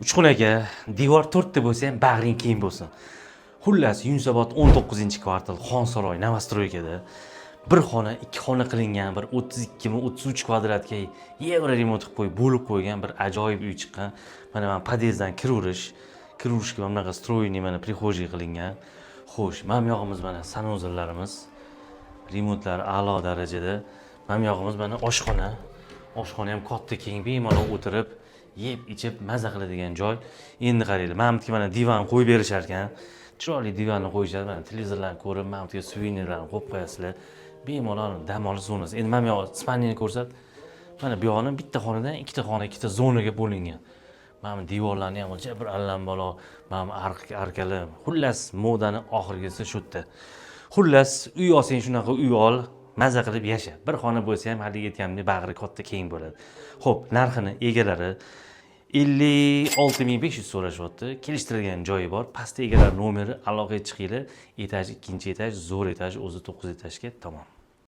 Uchqun aka, devor to'rtta bo'lsa ham, bag'ring keng bo'lsin. Xullas, Yunusobod 19-kvartal, Xonsaroy новостройка da bir xona, ikki xona qilingan, bir 32 mi, 33 kvadratga евроремонт qilib qo'yib, bo'lib qo'ygan bir ajoyib uy chiqqan. Mana podyezddan kiraverishga mana bunaqa встроенный mana прихожий qilingan. Xo'sh, mana bu yog'imiz mana санузел larimiz, remontlar a'lo darajada. Mana bu yog'imiz mana oshxona. Oshxona ham katta, keng, bemalol o'tirib, yeb, ichib, maza qiladigan joy. Endi qaranglar, mana bu yerga mana divan qo'yib berishar ekan. Chiroyli divanni qo'yishadi, mana televizorlarni ko'rib, mana bu yerga suvenirlarni qo'yib qo'yasizlar. Bemalol dam olish zonasi. Endi mana bu yoq спальня ni ko'rsat. Mana bu yog'ini bitta xonadan ikkita xona, ikkita zonaga bo'lingan. Mana bu devorlarni ham bir allambalo, mana bu arkalar. Xullas, modani oxirgisi shu yerda. Xullas, uy olsang, shunaqa uy ol, maza qilib yasha. Bir xona bo'lsa ham, haligi aytganimdek, bag'ri katta, keng bo'ladi. Xo'p, narxini egalari 56 500 so'rashyapti. Kelishtirilgan joyi bor. Pastda egalar nomeri, aloqaga chiqinglar. Etaj ikkinchi etaj, zo'r etaj, o'zi 9 etajga tamom.